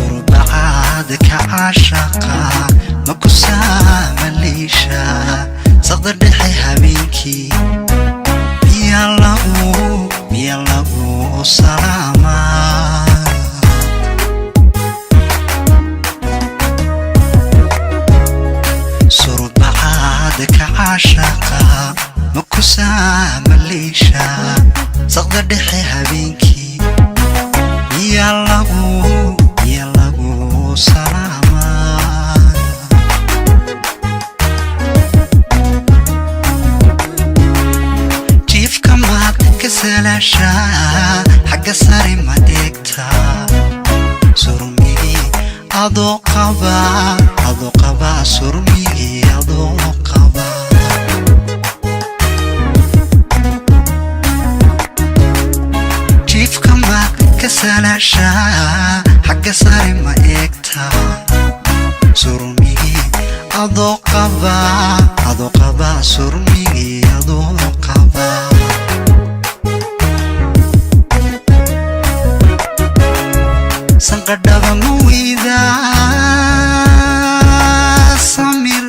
Surbacaadka caashaqa ma ku saamaliisha saqda dhexe habeenkii miyaa lagu salaamaa? Surbacaadka caashaqa ma ku saamaliisha saqda dhexe habeenkii miyaa lagu salaamaa? Jiifka maad ka salaashaa? Xagga sare ma eegtaa? Surmigii adoo qaba, adoo qaba, surmigii adoo qaba. Jiifka maad ka salaashaa? Xagga sare ma eegtaa? Surmigii adoo qaba, adoo qaba, surmigii adoo qaba. Sanqadhaba ma weydaa? Samir,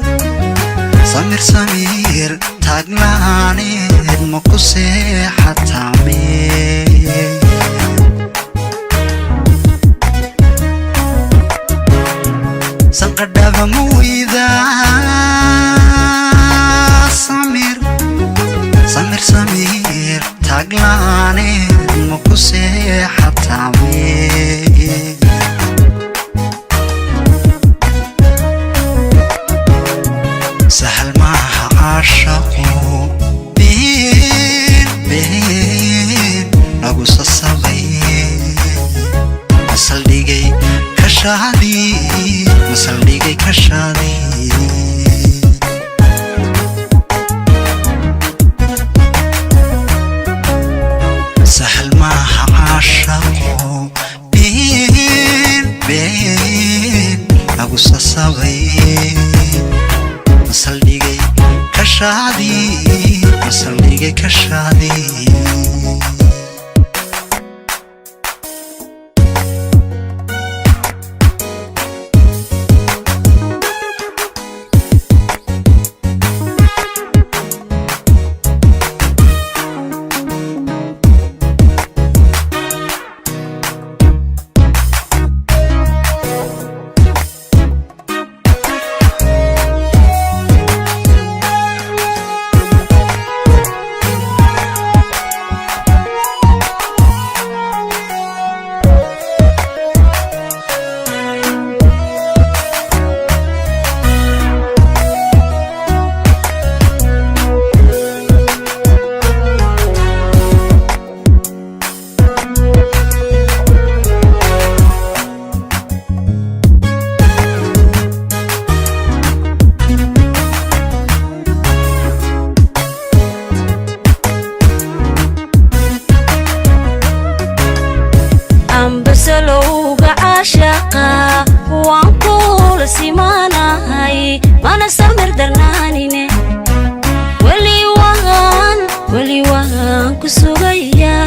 samir, samir taaglaaneed ma ku seexatame? Sanqadhaba ma weydaa? Samir, samir, samir taaglaaneed ma ku seexatame? Sahal maaha caashaqu, been been lagu sasabay, masaldhigay kashaadii, masaldhigay kashaadii. Sahal maaha caashaqu, been been lagu sasabay, masaldhigay kashaadii, masaldhigay kashaadii. Ambasalowga caashaqa waan kula simaanahay, mana samir darnaanine, weli waan, weli waan ku sugayaa.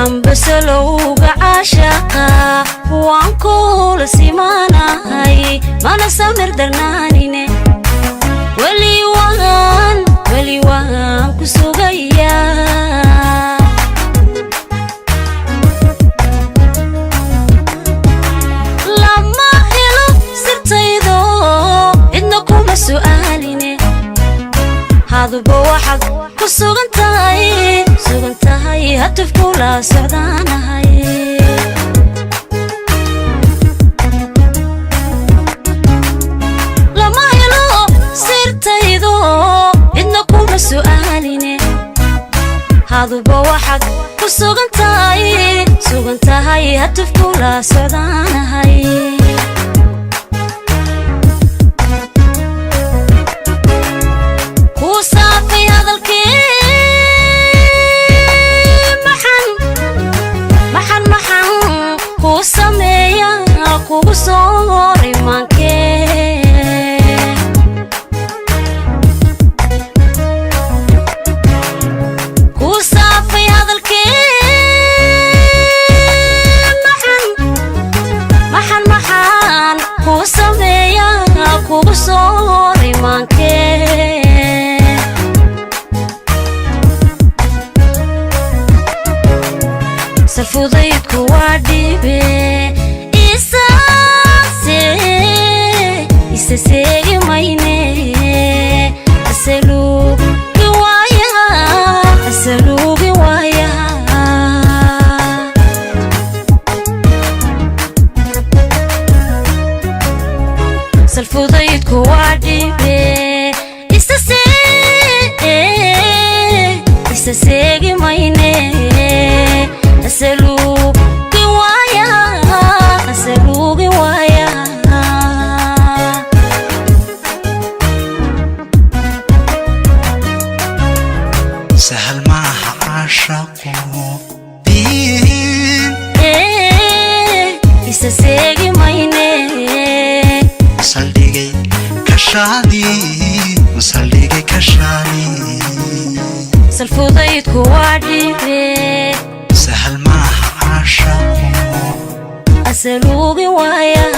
Ambasalowga caashaqa waan kula simaanahay, mana samir darnaanine. Haduba waxaad ku sugan tahay, sugan tahay, hatufkula socdaanahay. Lama helo sirtaydo, cidna kuma su'aaline. Haduba waxaad ku sugan tahay, sugan tahay, hatufkula socdaanahay. Kuu saafay hadalkii, maxan maxan maxan kuu sameeya, kugu soo horay maankee. Kuu saafay hadalkii, maxan maxan maxan kuu sameeya, kugu soo horay maankee. Salfudaydku waa dhibe, isaase isa seegi mayne. Asaluugi waayaha, asaluugi waayaha. Salfudaydku waa dhibe, isa isa seegi mayne. Asaluugi waayaha, asaluugi waayaha. Sahal maaha caashaqu diin. Isa seegi mayne. Saldhigay kashaadii, saldhigay kashaadii. Salfudaydku waa dhibe. Sahal maaha caashaqu. Asaluugi waayaha.